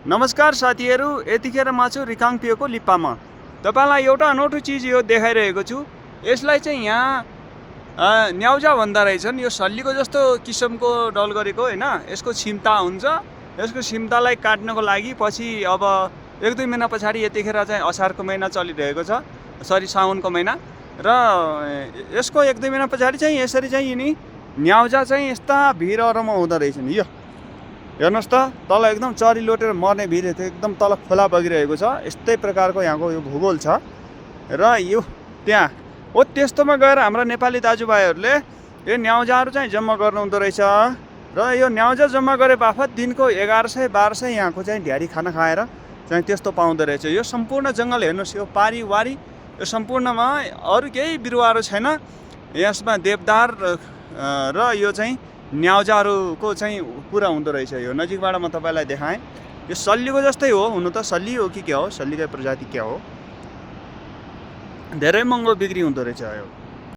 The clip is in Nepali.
नमस्कार साथीहरू, यतिखेर म छु रिकाङपियोको लिप्पामा। तपाईलाई एउटा अनौठो चिज यो देखाइरहेको छु। यसलाई चाहिँ यहाँ न्याउजा भन्दो रहेछन्। यो सल्लीको जस्तो किसिमको डलगरेको हैन, यसको छिम्ता हुन्छ। यसको छिम्तालाई काट्नको लागि पछि अब 1-2 महिना पछाडि यतिखेर चाहिँ असारको महिना चलिरहेको छ, सरी साउनको महिना, र यसको 1-2 महिना पछाडि चाहिँ यसरी चाहिँ यिनी न्याउजा चाहिँ यस्ता भिरहरुमा हुँदो रहेछन्। यो हेर्नुस् त, तल एकदम चरी लोटेर मर्ने भिर एकदम तल खोला बगिरहेको छ। यस्तै प्रकारको यहाँको यो भूगोल छ। र यो त्यहाँ हो त्यस्तोमा गएर हाम्रा नेपाली दाजुभाइहरूले यो न्याउजाहरू चाहिँ जम्मा गर्नु हुँदो रहेछ। र यो न्याउजा जम्मा गरे बापत दिनको 1100-1200 यहाँको चाहिँ ढ्यारी खाना खाएर चाहिँ त्यस्तो पाउँदो रहेछ। यो सम्पूर्ण जङ्गल हेर्नुस्, यो पारीवारी, यो सम्पूर्णमा अरू केही बिरुवाहरू छैन। यसमा देवदार र यो चाहिँ न्याउजाहरूको चाहिँ पुरा हुँदो रहेछ। यो नजिकबाट म तपाईलाई देखाएँ। यो सल्लीको जस्तै हो, हुनु त सल्ली हो कि क्या हो, सल्लीकै प्रजाति क्या हो, धेरै महँगो बिक्री हुँदो रहेछ यो।